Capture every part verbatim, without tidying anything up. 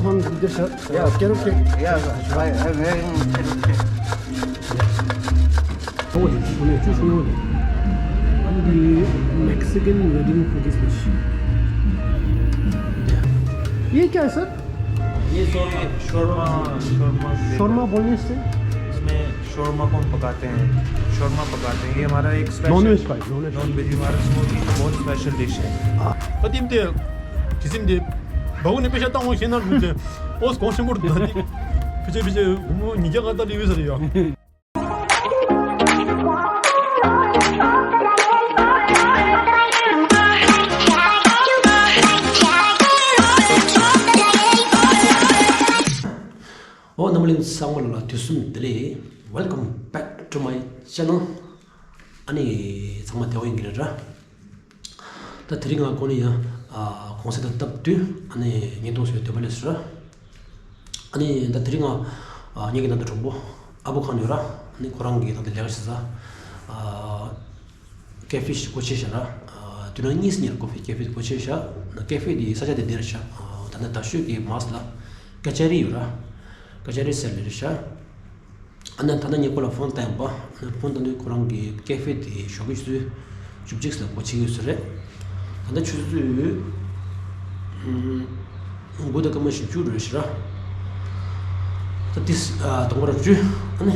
This, uh, carrot cake. Yeah, I, I wearing carrot cake. Oh, this is only two small. And the Mexican wedding cookies dish. ये क्या है सर? ये shawarma, shawarma, shawarma से। शोरमा बोलने से? इसमें शोरमा कौन पकाते हैं? शोरमा पकाते हैं। ये हमारा एक स्पेशल नॉनवेज का है, नॉनवेज। नॉनवेज हमारा स्मोकी बहुत स्पेशल डिश है। कदीम ते, किसिम ते, बहु ने पेशा ताऊ शेना रुते। ओस कौन से मुड़ दे? पीछे पीछे घूमो, निजा का ताली भी सर या। ཨོ་རྣམ་པ་ཚང་མ་ལ་དུས་གསུམ་བདེ་ལེགས། Welcome back to my channel. ཨ་ནི་ཚང་མ་བདེ་པོ་ཡིན་གྱི་རེད་ར། ད་དེ་རིང་ང་ཁོ་ནི་ཡང་གོང་ས་དང་སྟབས་བསྟུན་ཨ་ནི་བརྙན་ཐུང་བཟོས་འདོད་པ་ལས་སུ་ར། ཨ་ནི་ད་དེ་རིང་ང་ངེད་ཀྱི་ནང་དུ་གྲོགས་པོ་ཨ་བུ་ཁང་ཡོད་ར། ཨ་ནི་ཁོ་རང་གི་ནང་དུ་ལས་ཀ་བྱེད་ས། ཀེ་ཧྥེ་ཞིག་སྒོ་ཕྱེ་བཞག་ར། དུས་ནང་གཉིས་སུ་ཉལ་ཀོ་ཧྥེ་ཀེ་ཧྥེ་སྒོ་ཕྱེ་བཞག་ཀེ་ཧྥེ་དེའི་ས་ཆ་དེ་འདིར་བཞག་ད་ནི་ད་ཤོད་ཀྱི་མག་ལ་ཀ་ཅ་རི་ཡོད་ར། ཀ་ཅ་རི་ཟེར་ལེ་རེད་བཞག་ཨ་ནི་ད་ནི་ངས་ཁོ་ལ་ཕོན་བཏང་པ། ཕོན་བཏང་དུས་ཁོ་རང་གི་ཀེ་ཧྥེ་དེ་ཞོགས་ཀྱི་ཆུ་ཚོད་བཅུ་གཅིག་ལ་སྒོ་ཕྱེ་གི་ཡོད་ས་རེད། ད་ནི་ཆུ་ཚོད་དགུ་དང་སྐར་མ་བཞི་བཅུ་རེད་ཤག་ར། ད་ཏིས་དང་པོ་ར་བཅུ་ཨ་ནི་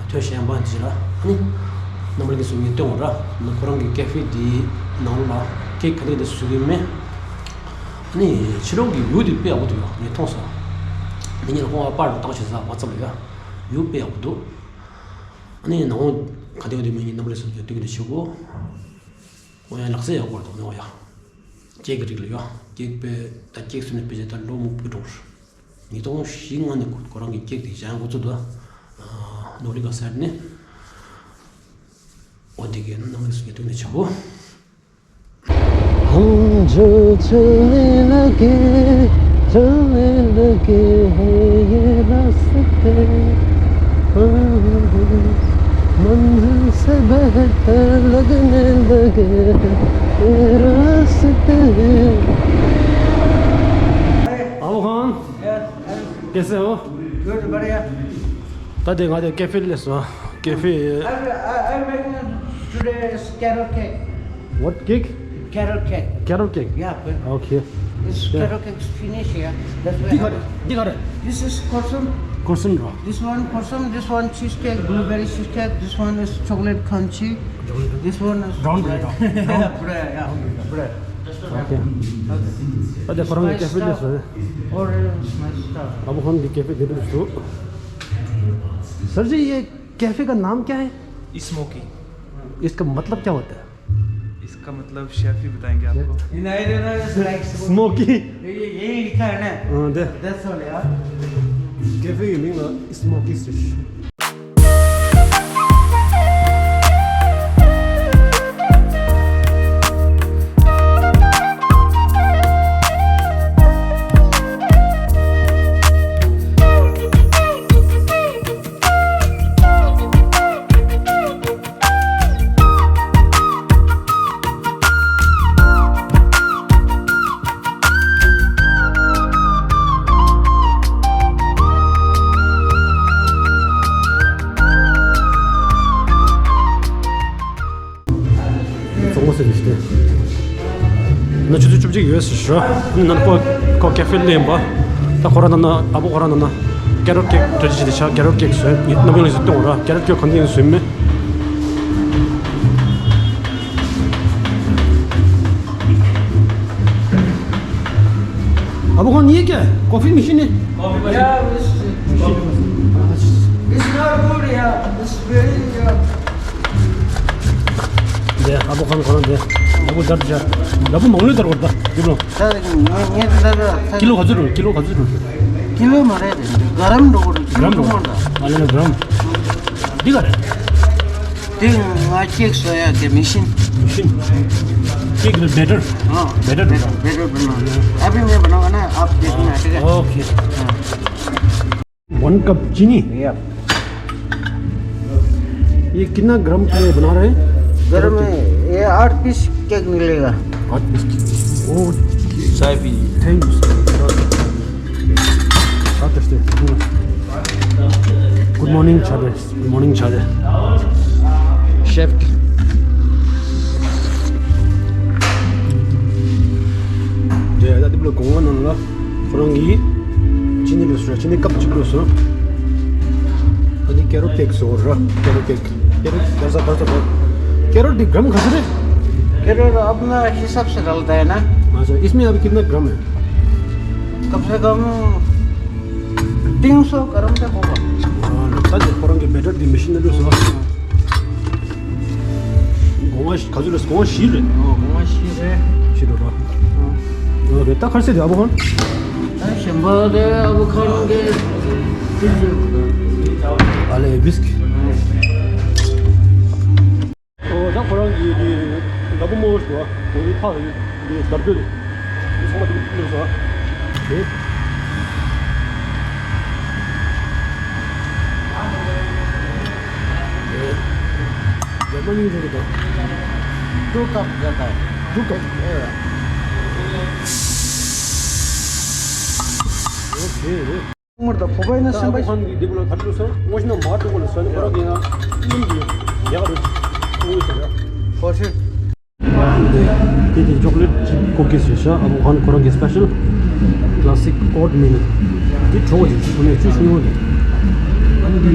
ཐོས་ཤེས་པ་འདི་ལ་ཨ་ནི་རྣམ་པ་ལྷན་རྒྱས་ཚོ་ངས་སྟོན་འོང་ར། ཁོ་རང་གི་ཀེ་ཧྥེ་འདིའི་ནང་ལ་ཀེག་ག་འདྲ་འདྲ་བཟོ་གི་མེད། ཨ་ནི་ཕྱི་ལོགས་ཀྱི་ཡུལ་དེ་དཔེ་ཡག་པོ་འདུག་ཡ། ངས་མཐོང་སོང་། འདི་ཉིད་ལ་ཁོང་ཨ་པར་བཏགས་བྱས་ས་ཝ་ཙབ་ལ་ཡ། ཡུལ་དཔེ་ཡག་པོ་འདུག་ཨ་ནི་ནང་ལོགས་ག་འདྲ་འདྲ་མེད་ངས་རྣམ་པ་ལྷན་རྒྱས་ཚོ་ངས་སྟོན་གི་འདུག་བྱེད་དགོས། ཁོང་ཡང་ལག་རྩལ་ཡག་པོ་འདུག་ནོ་ཡ། ཀེག་གི་རིགས་ལ་ཡ། ཀེག་པས་ད་ཀེག་བཟོས་ནས་ཕལ་ཆེར་ད་ལོ་མང་པོ་འགྲོ་རེད། ཉིས་སྟོང་བཞི་ལྔ་ནས་ཁོ་ཁོ་རང་གི་ཀེག་དེ་བཞེངས་འགོ་བཙུགས་འདུག་ནོར་ལི་ག་ཟེར་ནས། འོ་དེ་གའི་རྣམ་པ་ལྷན་རྒྱས་ཚོ་ངས་སྟོན་གི་འདུག་བྱེད་དགོས། हम जो चलने लगे, चलने लगे हैं ये रास्ते। मंजिल से बेहतर लगने लगे ये रास्ते। आओ खान, कैसे हो? गुड, बढ़िया। ད་དེ་ང་དེ་ཀེ་ཧྥེ་སླེབས་སོང་། ཀེ་ཧྥེ། I, I, I'm making today is carrot cake. What cake? Carrot cake. Carrot cake? Yeah, but okay. This carrot cake is finished here. That's why འདི་ག་རེད། འདི་ག་རེད། This is croissant. Croissant ར། This one croissant, this one cheesecake, blueberry cheesecake, this one is chocolate crunchy. This one is brown bread. Yeah, bread, yeah, bread. Okay. ད་དེ་ཁོ་རང་གི་ཀེ་ཧྥེ་སླེབས་སོང་། ཨ་བུ་ཁང་གི་ཀེ་ཧྥེ་དེ་འདྲ་ཞིག་འདུག Sir जी, ये कैफे का नाम क्या है? स्मोकी। इसका मतलब क्या होता है? इसका मतलब शेफ ही बताएंगे आपको। स्मोकी। ये, ये, यही लिखा है ना? हाँ, दे। That's all यार। कैफे की लिंग smoky station. བཙོང་མོ་ཟེར་གྱི་ཞིག་སྟེ། ན་ཆུ་ཚོད་བཅུ་གཅིག་ཡོད་ཟེར་ཞུ། ཨ་ནི་ན་ཁོ་ཁོ་ཀེ་ཧྥེ་ལ་ཡིན་པ། ད་ཁོ་རང་ན་ན་ཨ་བུ་ཁོ་རང་ན་ན་ཀེ་རོ་ཊི་ཀེག་འདྲ་ཅིག་དེ་ཆ་ཀེ་རོ་ཊི་ཀེག་བཟོས། རྣམ་པ་ལྷན་རྒྱས་ཚོ་སྟོན་ར། ཀེ་རོ་ཊི་ཀེག་གང་དེ་ཡིན་བཟོས་མེད། ཨ་བུ་ཁོང་ནི་ཀེ་ཀོ་ཕི་མི་ཤེས་ནི། Yeah, it's, it's not good, yeah. It's very, uh, དེ་ཨ་བུ་ཁོང་ཁོ་རང་དེ་ལ་བུ་དར་ཅ་ལ་བུ་མང་ལོས་དར་བར་ད་དེ་བློ། ད་ངས་ངས་ད་ད་ད་ཀི་ལོ་ག་ཚོད་རུང་ཀི་ལོ་ག་ཚོད་རུང་། ཀི་ལོ་མ་རེད། ག་རམ་འགྲོ་གི་རེད། ག་རམ་འགྲོ་གི་རེད། ཨ་ལེ་ལེ་ག་རམ། འདི་ག་རེད། དེ་ང་ཀེག་བཟོ་ཡ་གི་མི་ཤིན། མི་ཤིན། ཀེག་གི་བེ་ཊར། हाँ, बेटर बेटर। बेटर बनाना। अभी मैं बनाऊंगा ना, आप देखना, ठीक है? ओके। हाँ। वन कप चीनी। या। ये कितना ग्राम के बना रहे हैं? ग्राम में ये आठ पीस केक निकलेगा। आठ piece cake. Oh, sahab ji. Thank you sir. Morning ཆ་རེད། Morning ཆ་རེད། Chef དེ་ད་དེ་བློ་གོང་བ་ནང་ལ་ཁོ་རང་གིས་ཅི་ནི་ལུས་ར། ཅི་ནི་ཀབ་གཅིག་ལུས་སོང་། ཨ་ནི་ཀེ་རོ་ཀེག་བཟོ་ར། ཀེ་རོ་ཀེག་ཀེ་རོ་ག་ས་ག་ས་ག་ཀེ་རོ་དེ་ग्राम कहाँ से रे? कैरोट अपना हिसाब से डालता है ना। अच्छा, इसमें अभी कितना ग्राम है? कम से कम तीन सौ ग्राम तक होगा। ཨ་ལ་ད་དེ་ཁོ་རང་གི་བེ་ཊར་དེ་མེ་ཤིན་ནང་ལུས་སོང་། སྒོ་ང་ག་ཚོད་ལས། སྒོ་ང་བཞི་རེད། ཨོ། སྒོ་ང་བཞི་རེད། བཞི་རེད་ར། ཨོ་རེད། ད་ཁར་སེ་དེ་ཨ་བོ་ཁོན། ད་གཞན་པ་དེ་ཨ་བོ་ཁོན་གི་ཏིག་ཏིག་ཨ་ལེ་བིསྐ་ཨོ་ད་ཁོ་རང་གི་གི་ལ་བུ་མོ་ཞུ་བ་གོ་གི་ཐག་ཡོད། འདི་དར་གོས་འདི་ཚང་མ་འདི་ལུས་སོང་། དེ། རྒྱ་མ་ཉིན་རེ་རེ་དང་། दो कप जाता है। दो कप। ཨོ་ཁེ། ངོར་ད་ཕོ་པའི་ན་སེམས་པ་ཁོང་གི་འདི་བུ་ལ་ཁ་ཐུག་སོང་། ངོ་ཤི་ན་མ་ཐུག་གོ་ལ་སོང་ནི་ཁོ་ར་གི་ང་སྙིང་གི་ཡག་རུ་ཨུ་ཟེར་ཡ། ཧོ་ཤི། དེ་དེ་ཅོག་ལེ་ཊི་ཅིབ་ཀུ་ཀིས་རེད་ཤག་ཨ་བོ་ཁོན་ཁོ་རང་གི་སི་པེ་ཤལ་ཀ་ལ་སི་ཀ་ཨོ་ཊི་མིལ། དེ་གྲོ་བོ་དེ་ཁོ་ནས་བཅུ་ཤུ་ནོ་རེད། ཨ་ནི་དེ་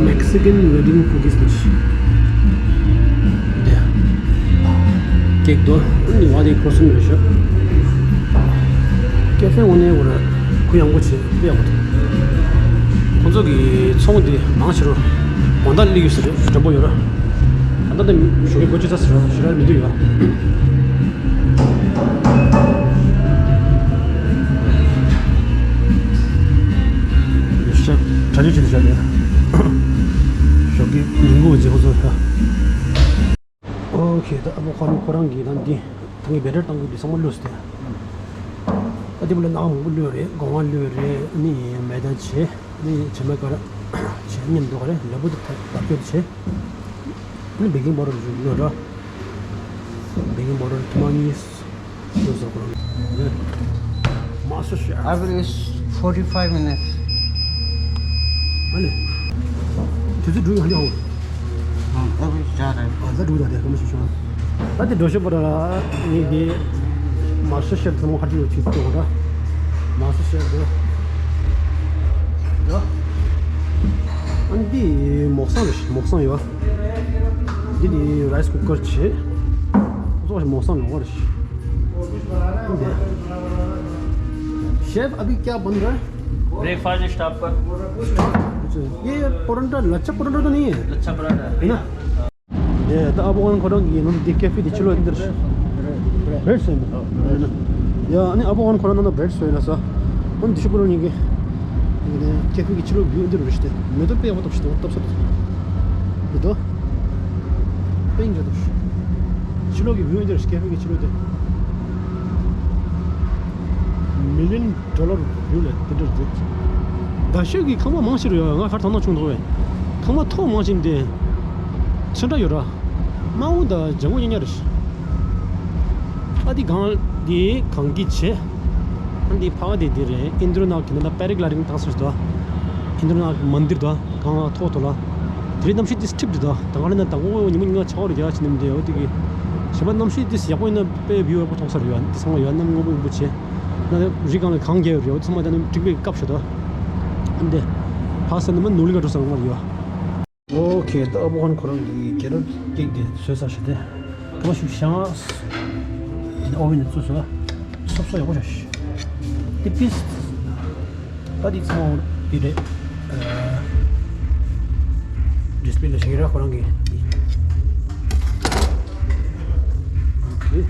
མེག་སི་ཀན་ཝེ་ཌིང་ཀུ་ཀིས་རེད་ཤག་དེ་ཀེག་དོ། ཨ་ནི་བ་དེ་ཁོ་སུམ་རེད་ཤག་ཀེ་ཧྥེ་འོ་ནས་འོ་ར་གུ་ཡངས་པོ་བྱས་དཔེ་ཡག་པོ་འདུག་ཁོང་ཚོ་གི་ཚོང་དེ་མང་ཆེ་རུ་དགོང་དག་སླེབས་ཡོད་ས་རེད། འགྲོན་པོ་ཡོད་ར། ད་ལྟ་ཞོགས་ཀའི་སྒོ་ཕྱེ་ཚར་ཟེར་ར། ཞེ་དྲག་མི་འདུག་ཡོད། ཤ་གྲ་སྒྲིག་བྱེད་དུ་བཞག་ནས་ཞོགས་ཀའི་ཉིན་གུང་བྱེད་ཁོ་ཚོ་ཡ། ཨོ་ཁེ། ད་ཨ་བོ་ཁོ་རང་ཁོ་རང་གིས་ད་འདི་ད་ངས་བེ་ཊར་བཏང་དགོས་འདི་ཚང་མ་བླུགས་ཏེ། ཨ་དེ་བུ་ལ་ནག་མང་པོ་བླུགས་རེད། སྒོ་ང་བླུགས་རེད། ཨ་ནི་མེ་ད་བྱས། ཨ་ནི་བྱེ་མ་ཀ་ར་བྱས། མཉམ་དུ་ག་རེ་ལ་བུ་དེ་ད་བཀོད་བྱས། ཨ་ནི་བེ་ཀིང་པའུ་ཌར་བླུགས་ར། བེ་ཀིང་པའུ་ཌར་ཐུར་མ་གཉིས། Master chef. Average forty-five minutes. ཨ་ནི། དུས་ཚོད་འགྲོ་ཡག་ཧ་ཅང་ཧོ། ཨ་ཨ་བི་ཇ་རེད། ཨ་ད་འགྲོ་ཡག་དེ་ག་མ་ཞིག་བྱུང་། ད་དེ་འགྲོ་ཤོག་པ་ར་ངས་དེ། Master chef ཚང་མ་ཧ་ཅང་ཡོད་ཅིག་སྟོན་ར། Master chef དེ། ཡ། ཨ་འདི་མོག་སང་རེད། མོག་སང་ཡོད། འདི་ནི་རའི་སི་ཀུ་ཀར་བྱས། ཁོ་ཚོ་མོག་སང་ཡོད་རེད། शेफ, अभी क्या बन रहा है? ब्रेकफास्ट स्टॉप पर। अच्छा, ये परांठा, लच्छा परांठा तो नहीं है? लच्छा पराठा है ना? ཡ་ད་ཨ་བོ་ཁོན་ཁོ་རང་གི་ནང་དེ་ཀེ་ཧྥེ་དེ་ཕྱི་ལོགས་འདིར་བྷི་རེཌ་བཟོས་འདུག་ཡ་ཨ་ནི་ཨ་བོ་ཁོན་ཁོ་རང་ནང་ན་བྷི་རེཌ་བཟོས་ལ་ས། ཨ་ནི་དེ་ཕྱི་ཁོ་རང་གཉིས་ཀྱི་ཀེ་ཧྥེ་གི་ཕྱི་ལོགས་བིའུ་འདིར་རེད་ཤག་དེ་མེ་ཏོག་དཔེ་ཡག་པོ་བཏབ་ཤག་དེ་བཏབ་ས་དེ་མེ་ཏོག་དཔེ་ཡག་པོ་བཏབ་ཤག་ཕྱི་ལོགས་ཀྱི་བིའུ་འདིར་ཀེ་ཧྥེ་གི་ཕྱི་ལོགས་དེ་མི་ལི་ཡོན་ཌོ་ལར་ཡོད་ལ་དེ་འདྲ་རེད། རྒྱ་ཤོད་ཀྱི་ཁང་པ་མང་ཆེ་རུ་ཡོད། ང་ཁར་དང་ནང་ཆུང་འདུག་བས། ཁང་པ་ཐོག་མང་ཆེ་འདི་ཚོན་ཁྲ་ཡོད་ར། དམར་པོ་དང་ལྗང་གུ་གཉིས་ཀ་རེད། ཨ་འདི་གངས་འདི་གངས་སྐྱིད་བྱས། ཨ་འདི་ཕ་ག་དེ་འདི་རེད། ཨིན་དྲོ་ནག་གི་ནང་ད་པེ་ར་གི་ལའི་ཌིང་བཏང་ས་ཞིག་འདུག་ཨིན་དྲོ་ནག་གི་མན་དིར་འདུག་གངས་ལ་ཐོག་ཐོག་ལ། དེ་རིང་གནམ་གཤིས་འདི་སི་ཊིབ་འདུག་ད་ག་ལ་ན་དང་པོ་ཉི་མ་ཉི་མ་ཆག་རེད་རྒྱ་ཆེ་ནམ་དེ་འོ་དེ་གི་གཞན་པ་གནམ་གཤིས་འདི་ཡག་པོ་ཡིན་ན་དཔེ་བིའུ་ཡག་པོ་མཐོང་ས་རེད་ཡ། འདི་ཚང་མ་ཡ་གནམ་སྔོན་པོ་ཡིན་པོ་བྱས། ན་རི་སྒང་ལ་གངས་རྒྱབ་ཡོད་རེད། འོ་དེ་ཚང་མ་ད་ནི་འགྲིག་པའི་སྐབས་ཤིག་འདུག་ཨ་འདི་ཕ་ས་ནི་མ་ནོར་ལི་ག་འགྲོ་ས་ལ་མ་རེད་ཡ། ཨོ་ཁེ། ད་ཨ་བོ་ཁོན་ཁོ་རང་གི་ཀེ་རོཊ་ཀེག་དེ་བཟོས་ཚར་ཤག་དེ་གང་ཞིག་བཞག་ཨོ་ཝེན་ནང་བཙུགས་སོང་། སོབ་སོབ་ཡག་པོ་ཞིག་དེ་པིས་ད་དེ་ཚང་དེ་རེད། ཨ་ཌིས་པེ་ལ་བཞག་ར་ཁོ་རང་གི་ཨོ་ཁེ།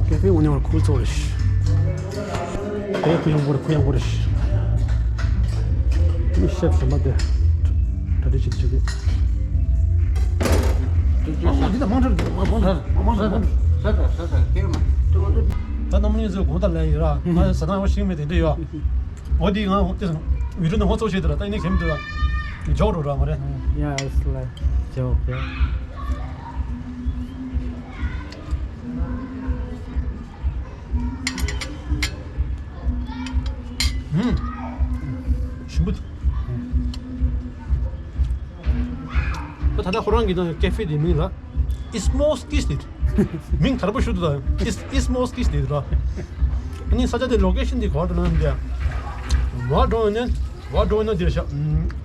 ཀེ་ཧྥེ་འོ་ནི་བར་ཁུལ་ཚོ་རེད། དེ་ཁུ་ཡང་བོར་ཁུ་ཡང་བོར་ཤི། མི་ཤེབ་ཤེབ་མ་དེ་གྲ་སྒྲིག་བྱེད་ཀྱི། འདི་ད་མང་དྲགས་མང་དྲགས་མང་དྲགས། ད་རྣམ་གླིང་ཚོས་དགོངས་དག་ལན་ཡོད་ར། ང་ཟ་ན་ཡང་ཤིང་མེད་དེ་འདྲ་ཡོད། འོ་དེ་ང་འོ་དེ་ཡུལ་གྲུ་ནང་ཧོ་ཚོགས་བྱེད་དུ་ར། ད་ཡིན་ན་གེམ་དུ་ར་འཇོག་རོགས་ར་མ་རེད། Yeah, it's like joke, yeah. ཧུམ། ཞིམ་པོ་འདུག་ད་ད་ལྟ་ཁོ་རང་གི་ནང་ཀེ་ཧྥེ་དེ་མིང་ལ་ཨི་སི་མོ་སི་ཀིས་དེ། མིང་དར་པོ་ཞིག་འདུག་ད། ཨི་སི་ཨི་སི་མོ་སི་ཀིས་དེ་ར། ཨ་ནི་ས་ཆ་དེ་ལོ་ཀེ་ཤན་དེ་ག་པར་འགྲོ་ན་འདི། ཝ་འགྲོ་ན་ཝ་འགྲོ་ན་འདིར་ཤག་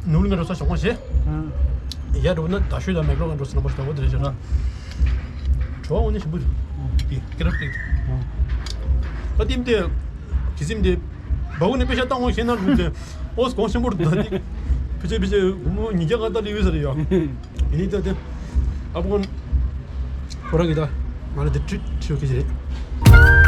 ནུབ་ལ་ང་རོ་ས་ཞོག་མ་ཤེས། ཡ་འགྲོ་ན་ད་ཤོད་ད་མེག་ལོ་ང་འགྲོ་ས་ན་མ་ཤོད་ད་འོ་དེར་ཤག་གྲོ་འོ་ནི་ཞིམ་པོ་འདུག་ཀེ་རབ་ཀེ། ད་ཏིམ་དེ་ཁི་སིམ་དེ། བ་གུ་ནས་པེ་ཤ་བཏང་བ་ཤེས་ན་འགྲུབ་ཏེ། ཨོ་སི་གོང་ཆེན་པོར་ད་ཏིག་ཕི་ཆེ་ཕི་ཆེ་སྒོར་མོ་ཉིས་བརྒྱ་ང་ད་ལི་ཡོད་ཟེར་ཡོད། ཡིན་ནི་ད་དེ། ཨ་ཕོ་ཁོ་རང་གིས་ད་ང་ལ་དེ་ཁྲིད་ཁྲིད་ཡོད་ཀྱི་རེད།